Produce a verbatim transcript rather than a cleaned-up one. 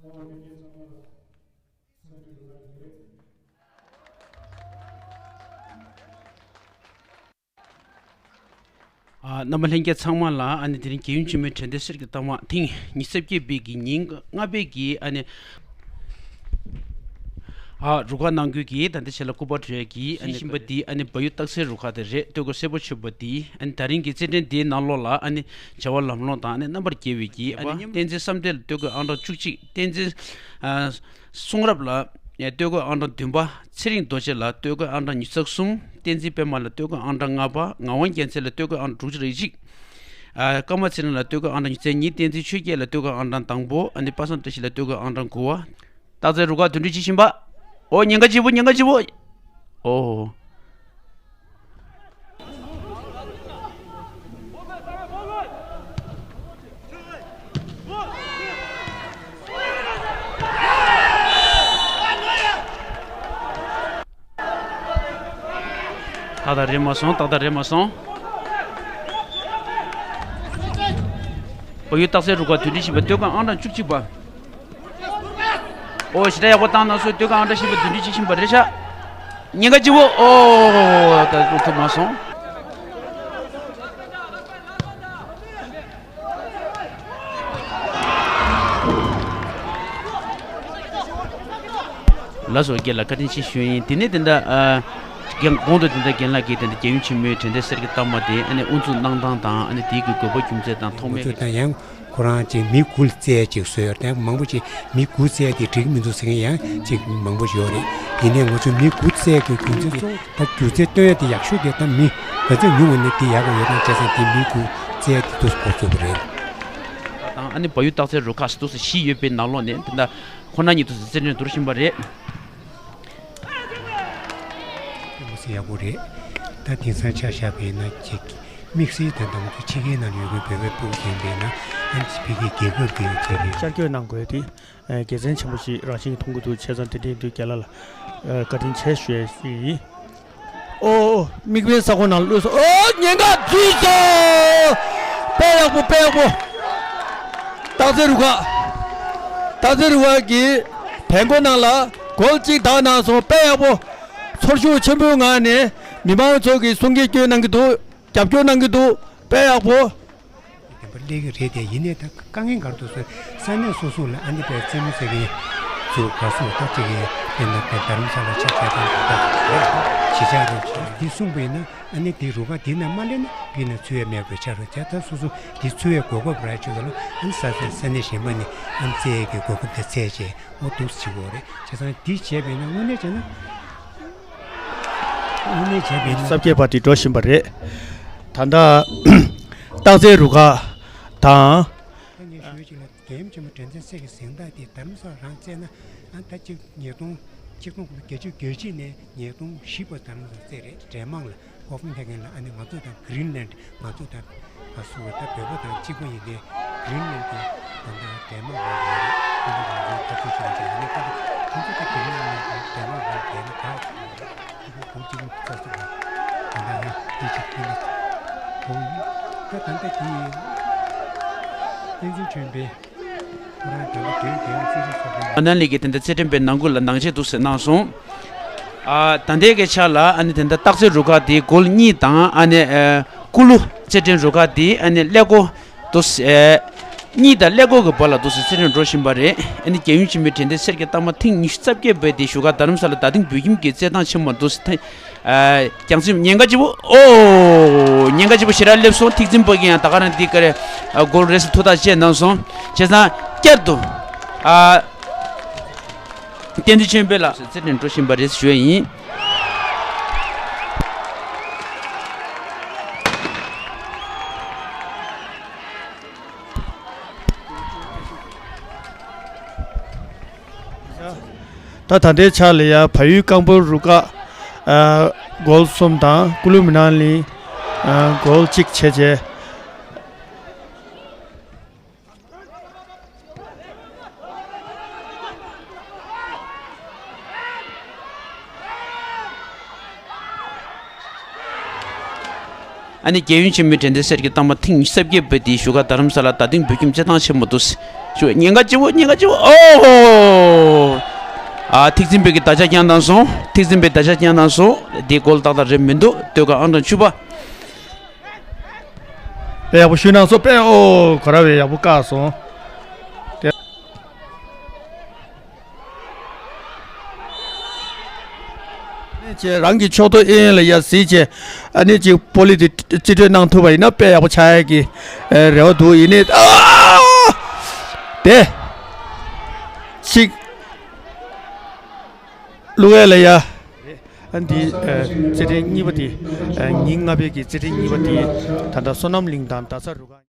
ཨ། རྣམ་པ་ལྷན་རྒྱས་ཚང་མ་ལ་ཨ་ནི་དེ་རིང་རྒྱལ་ཡུམ་ཆེན་མོའི་དྲན་རྟེན་གསེར་གྱི་རྟགས་མ་ཐེངས་ཉི་ཤུ་རྩ་བརྒྱད་པའི་གི་ཉིན་ལྔ་པའི་གི་ཨ་ནི། ཨ། རུ་ཁག་ནང་ཁུལ་གྱི་ད་ལྟའི་ཆར་ལ་སྐུ་པར་བྲིས་ཀྱི་ཨ་ནི་བཞིན་པ་འདི་ཨ་ནི་བལ་ཡུལ་སྟག་འཚེར་རུ་ཁག་དེ་རེད། སྟོད་གོས་སེར་པོ་མཆོད་པ་འདི་ཨ་ནི་ད་རིང་གི་རྩེད་འགྲན་འདིའི་ནང་ལོགས་ལ་ཨ་ནི་བྱ་བ་ལམ་ལྷོང་དང་ཨ་ནི་རྣམ་པར་རྒྱལ་བའི་གི་ཨ་ནི་བསྟན་འཛིན་བསམ་གཏན་ལ་སྟོད་གོས་ཨང་གྲངས་བཅུ་གཅིག་བསྟན་འཛིན། ཨ། གསུང་རབ་ལ་སྟོད་གོས་ཨང་གྲངས་བདུན་པ། ཚེ་རིང་རྡོ་རྗེ་ལ་སྟོད་གོས་ཨང་གྲངས་ཉི་ཤུ་རྩ་གསུམ། བསྟན་འཛིན་པད་མ་ལ་སྟོད་གོས་ཨང་གྲངས་ལྔ་པ། ངག་དབང་རྒྱལ་མཚན་ལ་སྟོད་གོས་ཨང་གྲངས་དྲུག་ཅུ་རེ་གཅིག། ཨ། ཀརྨ་ཚེ་རིང་ལ་སྟོད་གོས་ཨང་གྲངས་ཉི་ཤུ་རྩ་གཉིས། བསྟན་འཛིན་ཆོས་རྒྱལ་ལ་སྟོད་གོས་ཨང་གྲངས་དང་པོ། ཨ་ནི་པ་སངས་བཀྲ་ཤིས་ལ་སྟོད་གོས་ཨང་གྲངས་དགུ་བ། སྟག་འཚེར་རུ་ཁག་འདུམ་འགྲིག་བྱེད་བཞིན་པ། ཨོ། ཉེན་ཁ་ཆེ་པོ། ཉེན་ཁ་ཆེ་པོ། ཨོ། ཏག་ཏག་རེད་མ་སོང་། ཏག་ཏག་རེད་མ་སོང་། བལ་ཡུལ་སྟག་འཚེར་རུ་ཁག་འདུམ་འགྲིག་བྱེད་བཞིན་པ། སྟོད་གོས་ཨང་གྲངས་བཅུ་གཅིག་པ། ཨོ། ཞེ་དྲག་ཡག་པོ་བཏང་གནང་སོང་། སྟོད་གོས་ཨང་གྲངས་བཞི་པ་འདུམ་འགྲིག་བྱེད་བཞིན་པ་རེད་ཤག། ཉེན་ཁ་ཆེ་པོ། ཨོ། ད་ཐུབ་མ་སོང་། ལགས་སོ། རྒན་ལགས་བཀའ་དྲིན་ཆེ་ཞུ་ཡིན། དེ་ནས་དེ་འདྲ། ཨ། རྒན་གོང་དུ་དེ་འདྲ་རྒན་ལགས་ཀྱིས་དེ་འདྲ་རྒྱལ་ཡུམ་ཆེན་མོའི་དྲན་རྟེན་གསེར་གྱི་རྟགས་མ་དེ་ཨ་ནི་དབུ་འཛུགས་གནང་སྟངས་དང་། ཨ་ནི་དེའི་གི་དགོས་པ་རྒྱུ་མཚན་དང་ཐོགས་མེད། ང་ཚོ་ད་ཡང་ཁོ་རང་ཅིག་མི་དགུ་རྩེ་ཅིག་བཟོས་ཡོད་རེད། མང་པོ་ཅིག་མི་དགུ་རྩེ་དེ་འགྲིག་མི་འདུག་ཟེར་མཁན་ཡང་ཅིག་མང་པོ་ཡོད་རེད། ཡིན་ནའི་ང་ཚོ་མི་དགུ་རྩེ་གི་རྒྱུ་མཚན་གཙོ་བོ་ད་རྒྱུ་རྩལ་སྟོན་ཡ་དེ་ཡག་ཤོས་དེ་ད་མི་ག་ཚོད་ཉུང་བ་ནས་དེ་ཡག་ག་ཡོད་ན། བྱས་ཙང་དེ་མི་དགུ་རྩེ་དེ་འདུག་སེ་འགོ་བཙུགས་པ་རེད། དང་ཨ་ནི་བལ་ཡུལ་སྟག་འཚེར་རུ་ཁག་འདུག་སེ་བཞི་ཡོད་པའི་ནང་ལོགས་ནས་དེ་འདྲ་ཁོ་ན་ཉིད་འདུག་སེ་རྩེད་འགྲན་འགྲོ་བཞིན་པ་རེད། ཡག་པོ་ཡག་པོ་རེད། ད་དེང་སང་ཆ་བཞག་པ་ཡིན་ན་ཅིག་དམིགས་བསལ་དེ་འདྲ་ང་ཚོ་ཕྱི་རྒྱལ་ནང་ཡོད་མཁན་བོད་པའི་སྤུ་གུ་ཡིན་པས་ན། ཨ་ནི་ཕ་གིའི་རྒྱལ་ཁབ་ཀྱི་ཡོད་ཚད་རེད། ཤར་བསྐྱོད་གནང་དགོས་དེ་དགེ་མཚན་ཆེན་པོ་ཞིག་རང་བཞིན་གྱིས་མཐོང་གི་འདུག། བྱས་ཙང་དེ་འདྲའི་དུས་རྒན་ལགས་ལ་བཀའ་དྲིན་ཆེ་ཞུ་ཡས་ཡིན། ཨོ། མིག་དཔེ་ས་ཁོངས་ནང་བླུགས་སོང་། ཨོ། ཉེན་ཁ་འཛུལ་སོང་། དཔེ་ཡག་པོ། དཔེ་ཡག་པོ། སྟག་འཚེར་རུ་ཁག་སྟག་འཚེར་རུ་ཁག་གིས་བལ་མགོ་ནང་ལ་གོལ་གཅིག་བཏང་གནང་སོང་། དཔེ་ཡག་པོ། ཚོར་ཤུགས་ཆེན་པོའི་ངང་ནས་མི་མང་ཚོ་གིས་གསུང་གིས་སྐྱོན་གནང་གི་འདུག། རྒྱབ་སྐྱོར་གནང་གི་འདུག། དཔེ་ཡག་པོ། བདེན་པ་སླེབས་ཀྱི་རེད་དེ། ཡིན་ནའི་ད་དཀའ་ངལ་ག་རེ་འདུག་ཟེར། ས་གནས་སོ་སོ་ལ་ཨ་ནི་དཔེ་རྩེད་མོ་རྩེ་མཁན་ཚོ་ག་སོ་ད་ཅིག་གི་དཔེར་ན་དཔེ་རྡ་རམ་ས་ལ་ཆ་བཞག་པ་ཡིན་ན། ད་གཞིས་ཆགས་རུ་འདི་གསུངས་པ་ཡིན་ན། ཨ་ནི་དེ་རུ་ཁག་འདི་ནང་མ་སླེབས་ན་དཔེར་ན་འཚོ་བའི་མེད་པའི་ཆ་རུ་བྱས། ད་སོ་སོ་འདི་འཚོ་བའི་གོ་སྐབས་རག་ཆོག་ལ། ཨ་ནི་ས་ས་ས་གནས་གཞན་པ་ནས་ཨ་ནི་རྩེད་ཡས་ཀྱི་གོ་སྐབས་དེ་བཙལ་བྱས། འོ་འདུག་སེ་བྱེད་དགོས་རེད། བྱས་ཙང་འདི་བྱས་པ་ཡིན་ན་དངོས་གནས་བྱས་ན། དངོས་གནས་བྱས་པ་ཡིན་ན། ས་བརྒྱད་པ་དེ་འགྲོ་བཞིན་པ་རེད། ད་ལྟ་སྟག་འཚེར་རུ་ཁག་དང་། ད་ངས་ཞུ་ཡ་ཅིག་ལ། རྒྱལ་ཡུམ་ཆེན་མོ་དྲན་རྟེན་གསེར་གྱི་གཟེངས་རྟགས་དེ་རྡ་རམ་ས་ལ་རང་བཙལ་ན། ཨ། ད་ཅིག་ཉིས་སྟོང་ཆིག་སྟོང་དགུ་བརྒྱ་བརྒྱད་ཅུ་གྱ་གཅིག་ནས་ཉིས་སྟོང་བཞི་བར་རྡ་རམ་ས་ལ་བཙལ་རེད། འདྲེས་མང་ལ། ཀོ་ཕེན་ཧེ་གྷན་ལ། ཨ་ནི་ང་ཚོ་དང་གྷི་རིན་ལན། ང་ཚོ་དང་ང་སུ་བ་ད་བོད་པ་དང་གཅིག་པ་ཡིན་པའི་གྷི་རིན་ལན་གྱི་ད་ལྟ་འདྲེས་མ་ཡོད་རེད། ཁོང་ཚོ་ང་ཚོའི་འཐབ་རྩོད་བྱེད་མཁན་ཡིན་ན། ཁོང་ཚོ་ཁོང་ཚོ་ད་གྷི་རིན་ལན་གྱི་འདྲེས་མ་ཡོད་རེད། ད་ཁོང་ཚོ་ཁོང་གཅིག་པ་རྩ་སུ་བ་ད་ལྟ་ཡང་དེ་ཅིག་ཁོང་ཚོ་ཁོང་ཡིན། ད་ད་ལྟ་དེ་བསྟན་འཛིན་ཆོས་འཕེལ། ཨ་ནན་ལི་གིས་དེ་འདྲ་རྩེད་འགྲན་པའི་ནང་ཁུལ་ལ་ནང་ཆེད་འདུག་ཟེར་གནང་སོང་། ཨ། ད་ལྟའི་གི་ཆ་ལ་ཨ་ནི་དེ་འདྲ་སྟག་འཚེར་རུ་ཁག་དེ་གོལ་གཉིས་དང་། ཨ་ནི་ཀུ་ལུ་རྩེད་འགྲན་རུ་ཁག་དེ་ཨ་ནི་ཀླད་ཀོར་འདུག་ཟེར། གཉིས་དང་ཀླད་ཀོར་གྱི་བར་ལ་འདུག་ཟེར་རྩེད་འགྲན་འགྲོ་བཞིན་པ་རེད། ཨ་ནི་རྒྱལ་ཡུམ་ཆེན་མོའི་དྲན་རྟེན་གསེར་གྱི་རྟགས་མ་ཐེངས་ཉི་ཤུ་རྩ་བརྒྱད་པ་དེ་བཞུགས་སྒར་རྡ་རམ་ས་ལ་རྡ་སྟེང་བོད་ཁྱིམ་གྱི་རྩེད་ཐང་ཆེན་མོར་འདུག་ཟེར། ཨ། རྒྱང་སྲིང་ཉེན་ཁ་ཆེ་པོ། ཨོ། ཉེན་ཁ་ཆེ་པོ་ཞེ་དྲག་སླེབས་སོང་། ཐེག་ཆེན་ཕ་གི་ཡང་ད་ག་རང་འདི་ག་རེ། ཨ། གོལ་རེས་སུ་ཐུག་ཐག་བཅད་གནང་སོང་། བྱས་ཙང་བསྐྱར་དུ། ཨ། བསྟན་འཛིན་ཆོས་འཕེལ་ལགས་རྩེད་འགྲན་འགྲོ་བཞིན་པ་རེད་ཞུ་ཡ་ཡིན། ད་ད་ལྟའི་ཆ་ལ་ཡ་བལ་ཡུལ་རྐང་སྤོལ་རུ་ཁག་ཨ། གོལ་གསུམ་དང་ཀུ་ལུ་མི་ནང་ལི་ཨ། གོལ་གཅིག་བྱས་བྱས། ཨ་ནི་རྒྱལ་ཡུམ་ཆེན་མོའི་དྲན་རྟེན་གསེར་གྱི་རྟགས་མ་ཐེངས་ཉི་ཤུ་རྩ་བརྒྱད་པ་དེ་བཞུགས་སྒར་རྡ་རམ་ས་ལ་རྡ་སྟེང་བོད་ཁྱིམ་རྩེད་ཐང་ཆེན་མོར་འདུག་ཟེར། ཆུ་ཉེན་ཁ་ཆེ་བོ། ཉེན་ཁ་ཆེ་བོ། ཨོ་ཧོ། ཨ། ཐེག་ཆེན་པའི་གི་ད་ཆ་རྐྱང་བཏང་སོང་། ཐེག་ཆེན་པའི་ད་ཆ་རྐྱང་བཏང་སོང་། དེ་གོལ་ཏག་ཏག་རེད་མི་འདུག་སྟོད་ཁ་ཨང་གྲངས་བཅུ་པ། དཔེ་ཡག་པོ་ཞུས་གནང་སོང་། དཔེ། ཨོ། ག་ར་བས་ཡག་པོ་བཀག་སོང་། དེ། ནས་ཀྱི་རང་གི་ཕྱོགས་གཏོགས་ཨེ་ཡན་ལ་ཡ་གཟིགས་བྱས། ཨ་ནི་ཅིག་པོ་ལི་དེ་རྩིས་སྤྲོད་གནང་ཐུབ་པ་ཡིན་ན་དཔེ་ཡག་པོ་ཆགས་ཡ་གི་རེ་བ་འདུག་ཡིན་ནའི། ཨ། དེ། ཅིག་ཀླུ་ཡ་ལ་ཡ། ཨ། འདི། ཨ། རྩེད་འགྲན་གཉིས་པ་དེ། ཨ། ཉིན་ལྔ་པའི་གི་རྩེད་འགྲན་གཉིས་པ་དེ་ད་ལྟ་བསོད་ནམས་གླིང་དང་རྡ་ས་རུ་ཁག